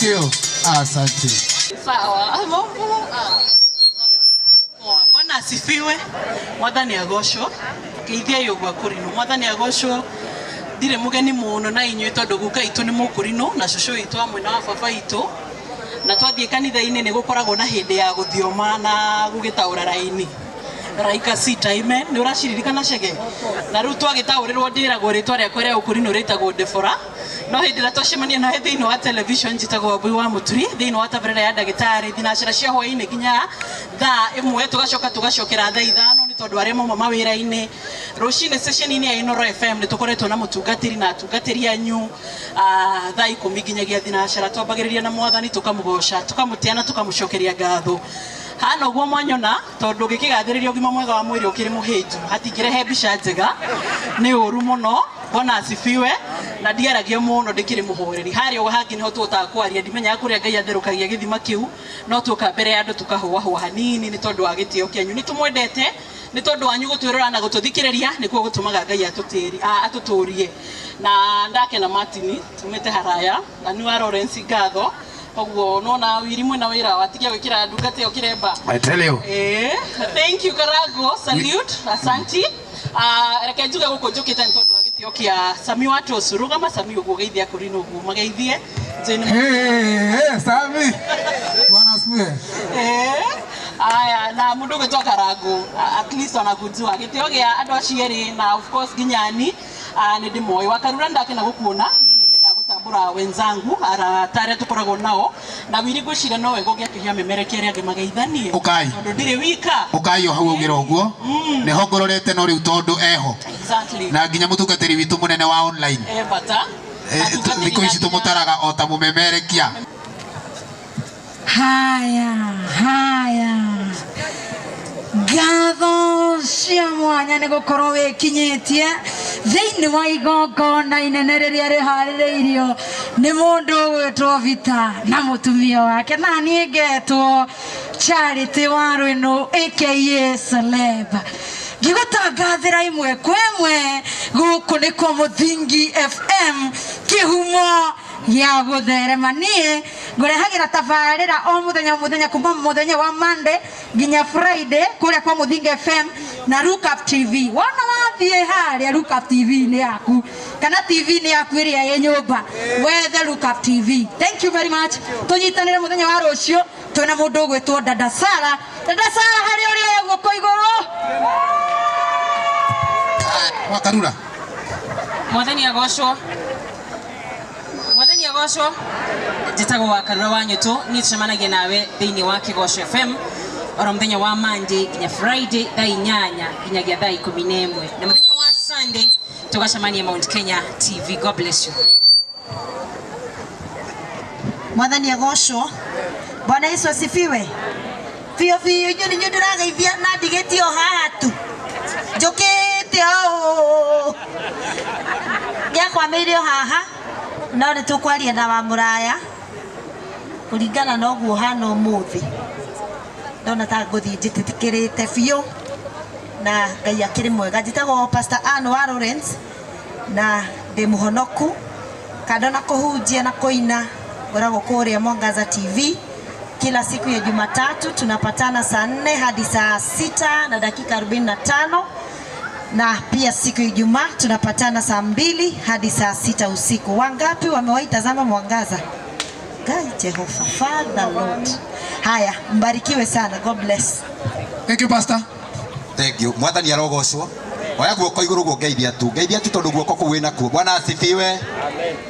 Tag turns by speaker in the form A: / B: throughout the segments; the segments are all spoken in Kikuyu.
A: you. Asante.
B: Sawa. Mungu. Poa. Bwana asifiwe. Mwathani agocwo. Ngeithiai ũguo akũrinũ. Mwathani agocwo. Ndirĩ mũgeni mũno na inyuĩ tondũ guka itũ nĩ mũkũrinũ na cũcũ witũ wa mwena wa baba itũ. Na twathiĩ kanitha-inĩ nĩ gũkoragwo na hĩndĩ ya gũthioma na gũgĩtaũra raini. Raika sita, amen. Nĩ ũraciririkana Chege? Na rĩu twagĩtaũrĩrwo ndĩragwo rĩtwa rĩakwa rĩa ũkũrinũ rĩtagwo Deborah. No hĩndĩ ĩrĩa twacemania nawe thĩinĩ wa television njĩtagwo Wambui wa Mũturi thĩinĩ wa tabarĩra ya ndagĩtarĩ thinacara cia hwaĩ-inĩ nginya thaa ĩmwe tũgacoka tũgacokera thaa ithano nĩ tondũ arĩa mauma mawĩra-inĩ. Rũcinĩ session-inĩ ya Inooro FM nĩ tũkoretwo na mũtungatĩri na atungatĩri anyu thaa ikũmi nginyagia thinacara. Twambagĩrĩria na mwathani tũkamũgoca, tũkamũtĩa na tũkamũcokeria ngatho. Hana ũguo mwanyona tondũ ngĩkĩgathĩrĩria ũgima mwega wa mwĩrĩ ũkĩrĩ mũhĩnju hatingĩrehe mbica njega, nĩ ũru mũno. Bwana asifiwe. Na ndiaragia mũno, ndĩkĩrĩ mũhoreri. Harĩa ũguo hangĩ nĩho tũhotaga kwaria, ndimenyaga kũrĩa Ngai atherũkagia gĩthima kĩu, no tuoka mbere ya andũ tũkahũahũa hanini nĩ tondũ wa gĩtĩo kĩanyu. Nĩ tũmwendete nĩ tondũ wanyu gũtwĩrora na gũtũthikĩrĩria nĩkuo gũtũmaga Ngai atũtũrie. Na ndakena Martin, tumĩte haraya na nĩ wa Lawrence ngatho. Koguo nona wiri mwena wĩra watigia gwĩkĩra ndungata ĩyo kĩremba.
A: I tell you.
B: Thank you Karago, salute, asanti. Reke njuge gũkũ njũkĩte nĩ tondũ wa gĩtĩo kĩa Sami wa Tosu. Rũgama Sami ũguo geithia kũrinũ ũguo mageithie. Jane.
A: Hey, hey, Sami. Bwana asifiwe.
B: Aya, na mũndũ ũgwĩtwo Karango, at least anakujua. Gĩtĩo gĩa andũ acio erĩ na of course nginya ni nĩ ndĩmoĩ. Wakarura ndakena gũkuona. Niĩ nĩ nyendaga gũtambũra wenzangu arata arĩa tũkoragwo nao. Na wiri ngwĩciria no wega ũngĩakĩhia memerekia arĩa angĩ mageithanie.
A: Ũkai.
B: Tondũ ndirĩ wika.
A: Ũkai o hau augĩra ũguo. Nĩho ngũrorete no rĩu tondũ eho.
B: Exactly.
A: Na nginya mũtungatĩri witũ mũnene wa online.
B: E bata.
A: Thikũ ici tũmũtaraga o ta mũmemerekia.
C: Haya, haya. Ngatho cia mwanya nĩ gũkorwo wĩkinyĩtie thĩinĩ wa igongona inene rĩrĩa rĩharĩrĩirio nĩ mũndũ ũgwĩtwo Vita na mũtumia wake, na niĩ ngetwo Charity wa Rwĩnũ aka Celeb. Ngĩgũtangathĩra ĩmwe kwa ĩmwe gũkũ nĩ kwa Mũthingi FM, kĩhumo gĩa gũtherema. Niĩ ngũrehagĩra tabarĩra o mũthenya o mũthenya kuma mũthenya wa Monday nginya Friday kũrĩa kwa Mũthingi FM na Lookup TV. Wona wathiĩ harĩa Lookup TV-inĩ yaku kana TV-inĩ yaku ĩrĩa ĩ nyũmba, wethe Lookup TV. Thank you very much. Tũnyitanĩre mũthenya wa rũciũ twĩna mũndũ ũgwĩtwo Dada Sara. Dada Sara, harĩa ũrĩ oya guoko igũrũ.
A: Wakarura.
D: Mwathani agocwo. Mwathani agocwo. Njĩtagwo Wakarura wa Nyũtũ, niĩ tũcemanagia nawe thĩinĩ wa Kĩgoco FM oro mũthenya wa Monday nginya Friday thaa inyanya nginyagia thaa ikũmi na ĩmwe, na mũthenya wa Sunday tũgacemania Mount Kenya TV. God bless you.
E: Mwathani agocwo. Bwana Yesu asifiwe. Biũ biũ inyuĩ nĩ inyuĩ ndĩrageithia na ndigĩtie o haha tu. Njũkĩte o ũũ. Ngĩakwamĩire o haha no nĩ tũkwaria na wa mũraya kũringana na ũguo hana ũmũthĩ. Ndona ta ngũthiĩ njĩtĩkĩrĩte biũ na Ngai akĩrĩ mwega. Njĩtagwo Pastor Ann wa Lawrence na ndĩ mũhonoku. Kando na kũhunjia na kũina ngoragwo kũrĩa Mwangaza TV kila siku ya Jumatatu tunapatana saa 4 hadi saa 6 na dakika 45, na pia siku ya Ijumaa tunapatana saa 2 hadi saa 6 usiku. Wangapi wamewahi tazama Mwangaza? Ngai Jehova, Father Lord. Haya, mbarikiwe sana. God bless.
A: Thank you, Pastor.
F: Thank you. Mwathani arogocwo. Oya guoko igũrũ guo ngeithia tu. Ngeithia tu tondũ guoko kũu wĩna kuo. Bwana asifiwe.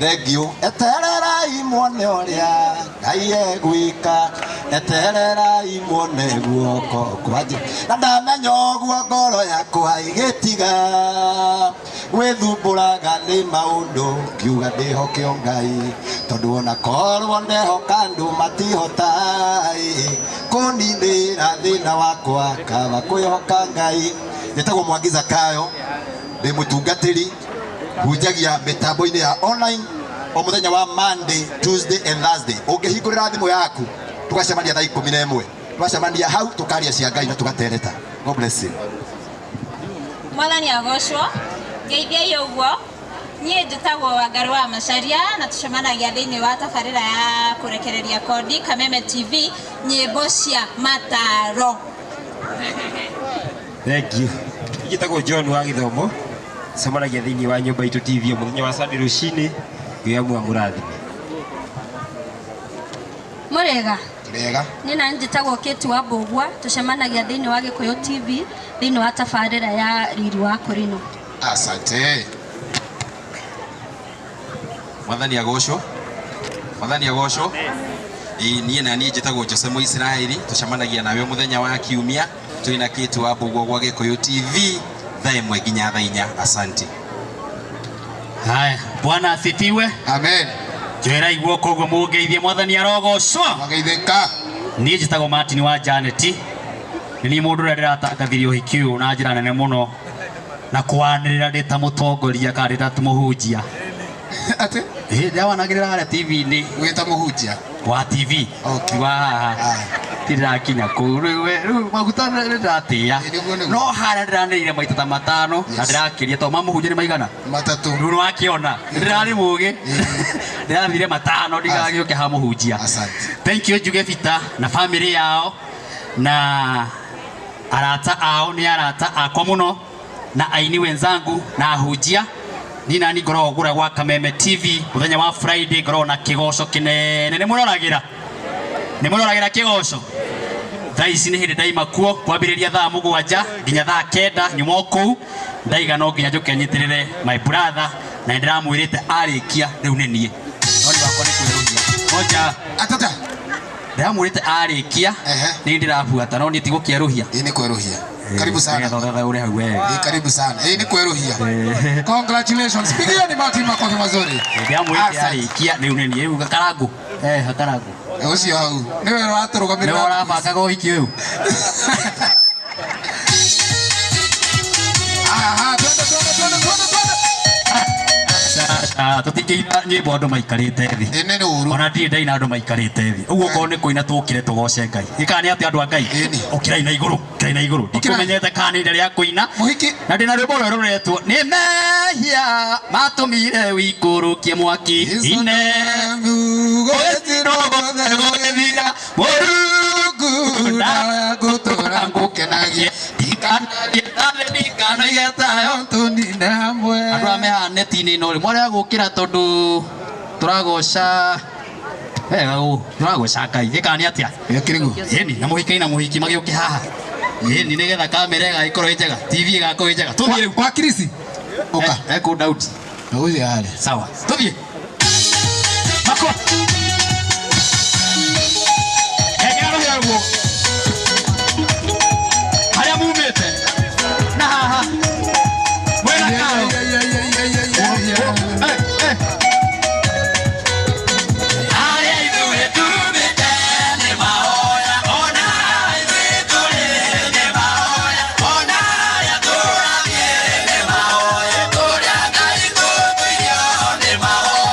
F: Thank you. Etererai muone ũrĩa Ngai egwĩka. Etererai muone guoko kwa Jehova. Na ndamenya ũguo ngoro yakwa ĩgĩtiga gwĩthumbũraga nĩ maũndũ, ngiuga ndĩhoke o Ngai, tondũ ona korwo ndehoka andũ matihota kũninĩra thĩna wakwa, kaba kwĩhoka Ngai. Njĩtagwo Mwangi Zakayo, ndĩ mũtungatĩri, hunjagia mĩtambo-inĩ ya online o mũthenya wa Monday, Tuesday and Thursday. Ũngĩhingũrĩra thimũ yaku tũgacemania thaa ikũmi na ĩmwe, twacemania hau tũkaria cia Ngai na tũgatereta. God bless you.
G: Mwathani agocwo. Ngeithiai ũguo. Niĩ njĩtagwo Wangarĩ wa Macharia na tũcemanagia thĩinĩ wa tabarĩra ya kũrekereria kodi Kameme TV, nyĩmbo cia mataro.
H: Thank you. Njĩtagwo John wa Gĩthomo, cemanagia thĩinĩ wa nyũmba itũ TV mũthenya wa Sunday rũcinĩ, Ngai amũrathime.
I: Mũrĩega.
A: Rĩega.
I: Niĩ nani njĩtagwo Kate wa Mbũgua, tũcemanagia thĩinĩ wa Gĩkũyũ TV thĩinĩ wa tabarĩra ya Riri wa Kũrinũ.
A: Asante.
J: Mwathani agocwo. Mwathani agocwo. Ĩĩ niĩ na niĩ njĩtagwo Jose Mũisiraeli, tũcemanagia nawe mũthenya wa kiumia twĩna Kate wa Mbũgua gwa Gĩkũyũ TV thaa 1 nginya thaa 4. Asante.
K: Haya, Bwana asifiwe.
A: Amen.
K: Njoerai guoko ũguo mũngeithie Mwathani arogocwo.
A: Wageithĩka.
K: Niĩ njĩtagwo Martin wa Janet. Nĩ niĩ mũndũ ũrĩa ndĩratangathirie ũhiki ũyũ na njĩra nene mũno na kwanĩrĩra ndĩ ta mũtongoria kana ndĩ ta mũhunjia.
A: Atĩ?
K: Ĩĩ ndĩrawanagĩrĩra harĩa TV-inĩ.
A: Wĩ ta mũhunjia?
K: Wa TV. Okay. Wa haha. Ndĩrakinya kũu rĩu maguta nĩndĩratĩa. No harĩa ndĩranĩrĩire maita ta matano na ndĩrakĩria tondũ mamũhunjia nĩ maigana?
A: Matatũ.
K: Rĩu nĩwakĩona ndĩrarĩ mũgĩ. Ndĩrathire matano ndigagĩũke ha mũhunjia. Thank you Njuge Bita na family yao na arata ao nĩ arata akwa mũno na aini wenzangu na ahunjia. Niĩ nani ngoragwo ngũra gwa Kameme TV mũthenya wa Friday ngoragwo na kĩgoco kĩnene. Nĩ mũroragĩra? Nĩ mũroragĩra kĩgoco? Thaa ici nĩ hĩndĩ ndaima kuo kwambĩrĩria thaa 7 nginya thaa 9 nyuma o kũu ndaiga no nginya njũke nyitĩrĩre my brother na nĩ ndĩramwĩrĩte arĩkia rĩu nĩ niĩ. No nĩ wakwa nĩ kwĩrũhia. Ngoja.
A: Atata.
K: Ndĩramwĩrĩte arĩkia nĩ ndĩrabuata no niĩ ti gũkĩerũhia.
A: Ĩĩ nĩ kwerũhia. Karibu sana.
K: Nĩgetha ũre hau wega.
A: Ĩĩ karibu sana. Ĩĩ nĩ kwerũhia. Congratulations. Pigieni Martin makofi mazuri.
K: Ndĩramwĩrĩte arĩkia rĩu nĩ niĩ. Rĩu gakarangu. Gakarangu.
A: Ũcio hau. Nĩwe ũratũrũgamĩrĩra.
K: Nĩwe ũrabangaga ũhiki ũyũ.
A: Aha, twende twende twende twende twende.
K: Tũtingĩina nyĩmbo andũ maikarĩte thĩ. Ona ndirĩ ndaina andũ maikarĩte thĩ. Ũguo okorwo nĩ kũina tũkĩre tũgoce Ngai. Gĩkaga nĩ atĩ andũ a Ngai. Ũkĩrai na igũrũ, ũkĩrai na igũrũ. Ndikũmenyete kana nĩ ihinda rĩa kũina. Na ndĩna rwĩmbo rwerũ rũretwo nĩ mehia matũmire wĩikũrũkie mwaki ine. Gũgĩthira Mũrungu ndagũtũra ngũkenagie. Ndikanaige tayo
A: tũnine hamwe.
K: Andũ aya me haha neti-inĩ ĩno rĩ, mwarega gũkĩra tondũ tũragoca wega ũ, tũragoca Ngai. Gĩkaga nĩ atĩa? Ĩni, na mũhiki na mũhiki magĩũke haha. Ĩni, nĩgetha kamera ĩgagĩkorwo ĩ njega, TV ĩgakorwo ĩ njega. Tũthiĩ rĩu.
A: Wa Kirisi. Ũka.
K: Ekũ doubt.
A: Ũcio harĩa.
K: Sawa. Tũthiĩ. Mako. Hengera rũhĩa ruo. Harĩa mumĩte. Na haha. Mwĩna karo. Harĩa ithuĩ tumĩte nĩ mahoya. Ona ithuĩ tũrĩ nĩ mahoya. Ona harĩa tũrathiĩ nĩ mahoya. Kũrĩa Ngai tũtũirio nĩ mahoya.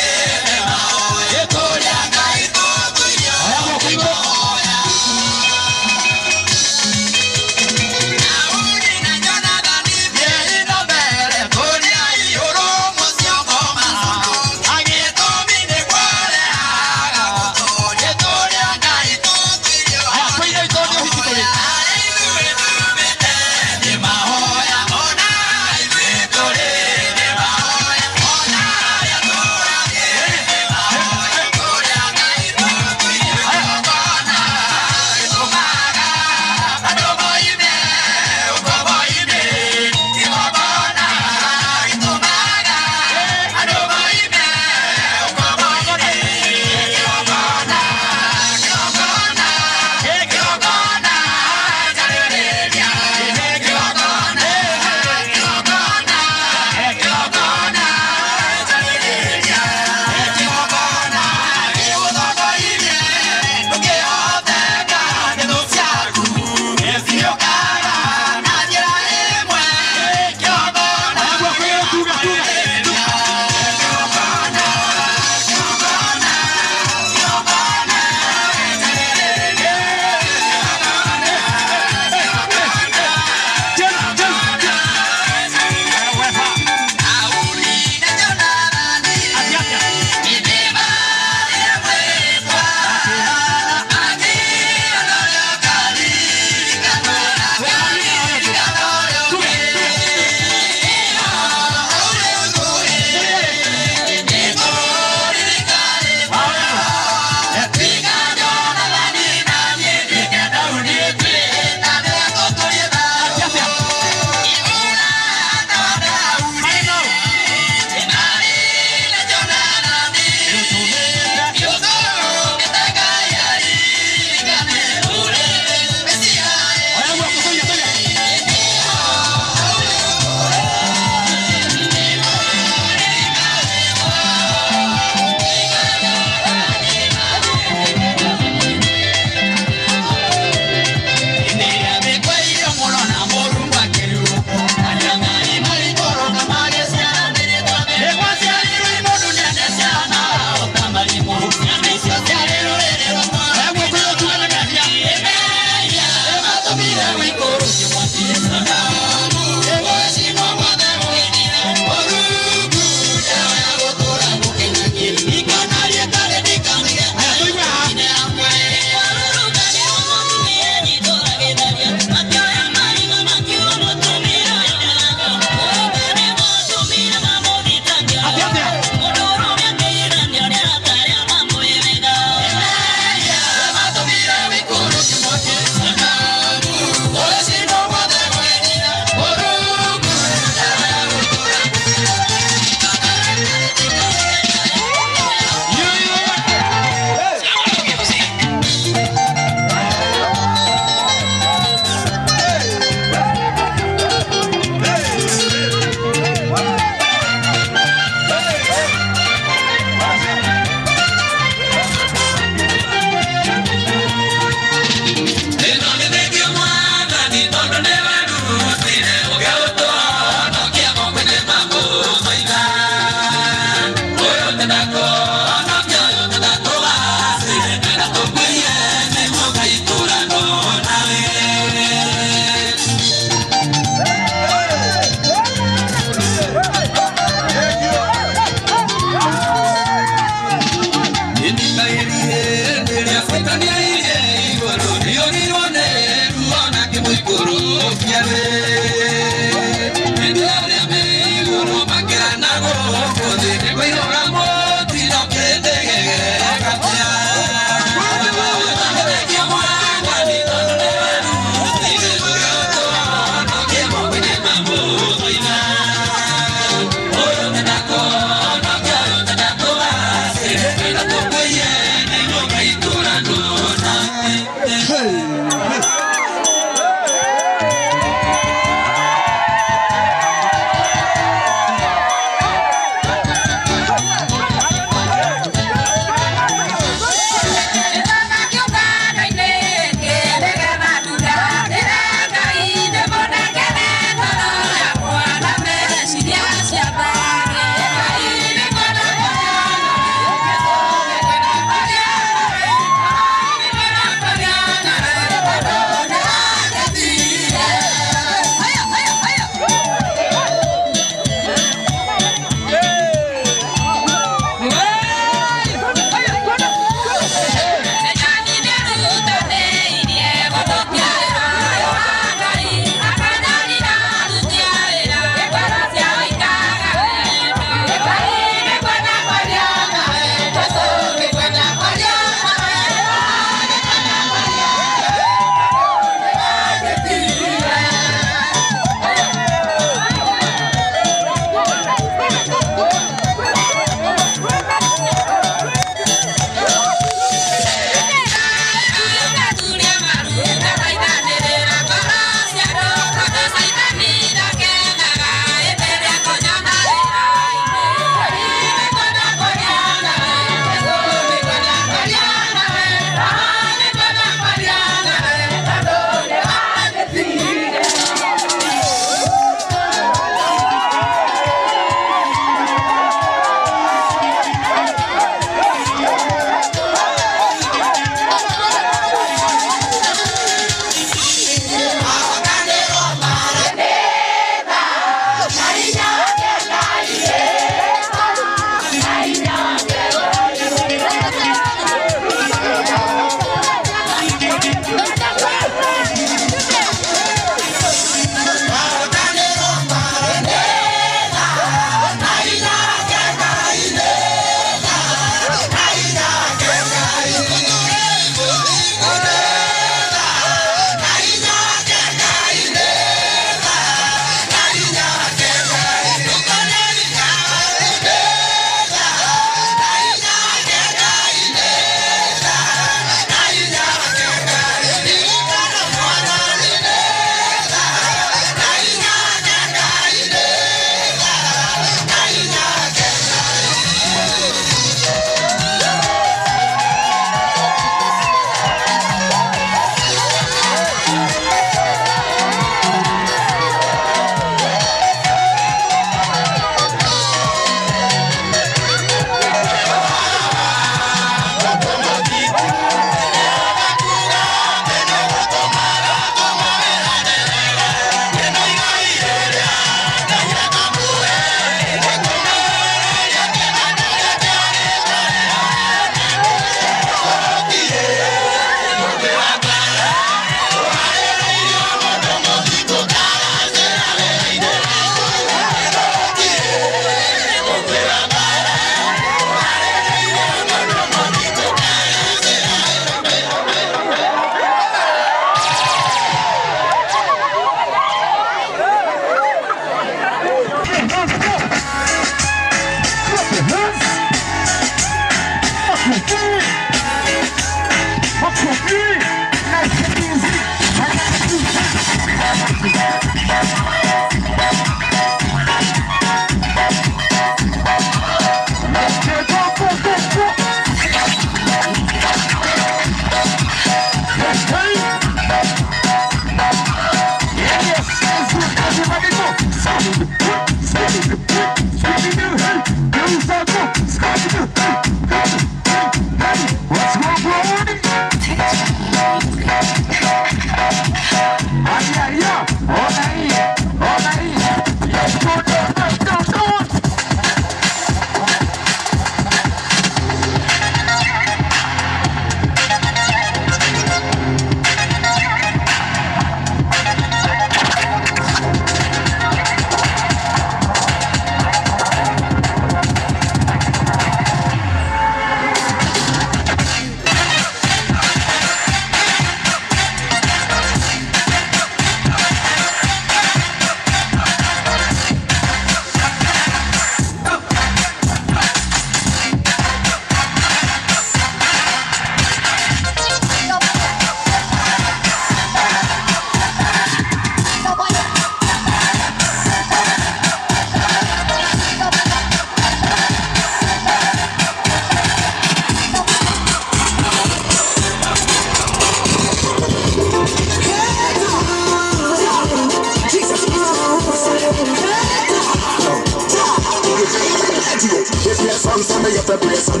L: son, so me have to play son.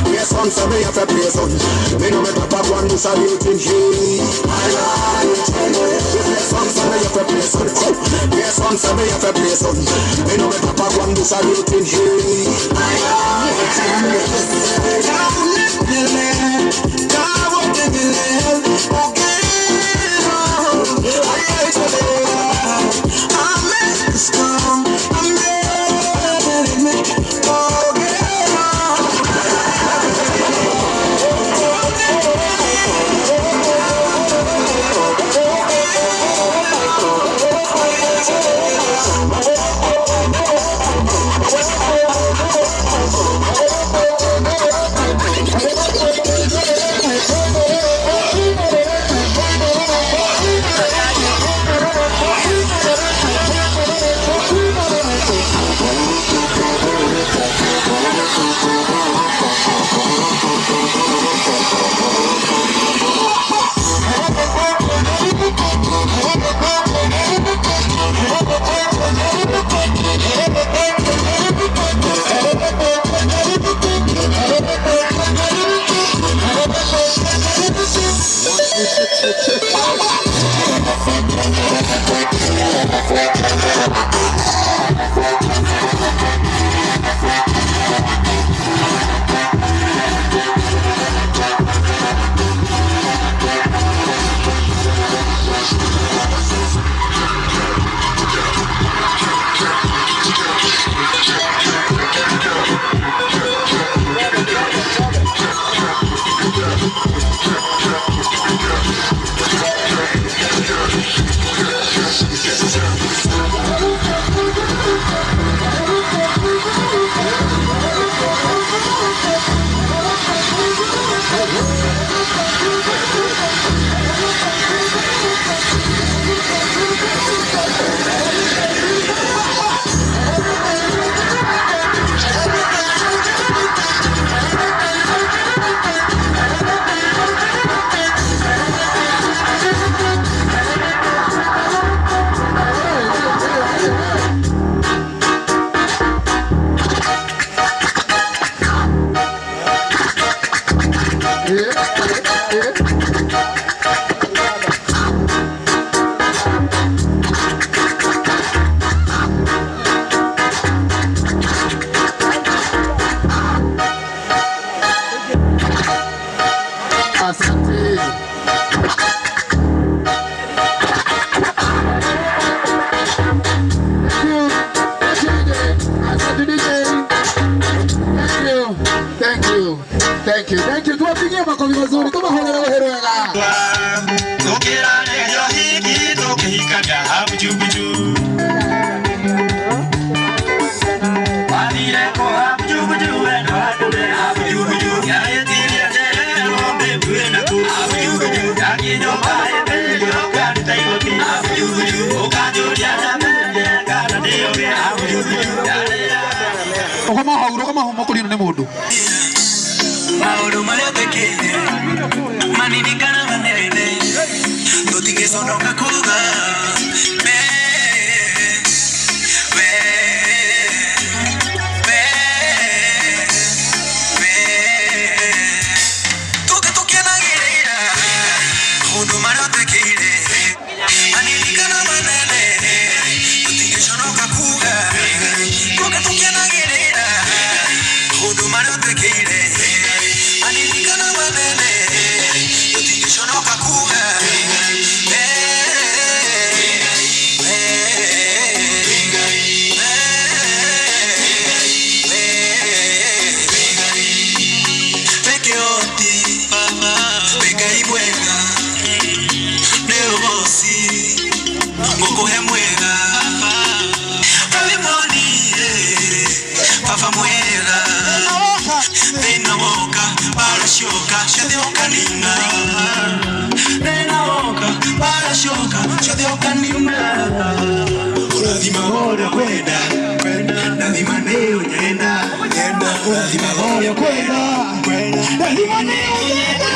L: Play son, so me have to play son. Me know me papa go and do saluting him. I like it. Play son, so me have to play son. Play son, so me have to play son. Me know me papa go and do saluting him. I like
A: Thank you. Thank you. Tuwapigie makofi mazuri kama hongera wega.
M: Tukirane hiki tukihikaga habujubuju. Wathire ko habujubuju wendo hatune habujubuju. Yayetirie njerero mbembe na ku habujubuju. Yakinyomba embelio karuta igoti habujubuju. Ukanjuria na mbende kana ndiyoge habujubuju.
A: Rugama hau, rugama hau mokorino ni mundu.
M: Maũndũ marĩa twĩkĩte manini kana manene tũtingĩconoka kuga we we we we tũke tũkenagĩrĩra maũndũ marĩa twĩkĩire manini kana manene tũtingĩconoka kuga tũke tũkenagĩrĩra maũndũ marĩa twĩkĩire manini kana manene tũtingĩconoka kuga ngũkũhe mwega baba mwega thĩna woka baracioka ciothe ũkanina thĩna woka baracioka ciothe ũkanina ũrathimaga ũrĩa kwenda ndathima nĩ ũnyenda ũrathimaga ũrĩa kwenda ndathima nĩ ũnyenda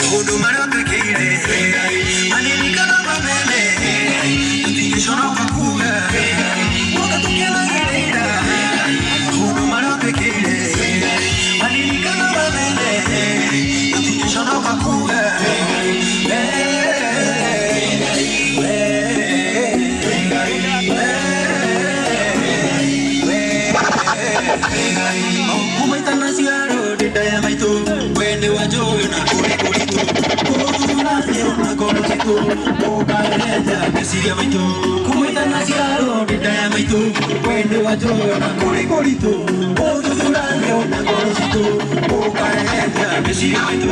M: maũndũ marĩa twĩkĩire manini kana manene tũtingĩconoka kuga guothe tũkenagĩrĩra Kumaitana ciaro ndinda ya maitu wende wa njoyo na kuri kuritu kuthurathio na ngoro citu ukaerenja meciria maitu kumaitana ciaro ndinda ya maitu wende wa njoyo na kuri kuritu kuthurathio na ngoro citu ukaerenja meciria maitu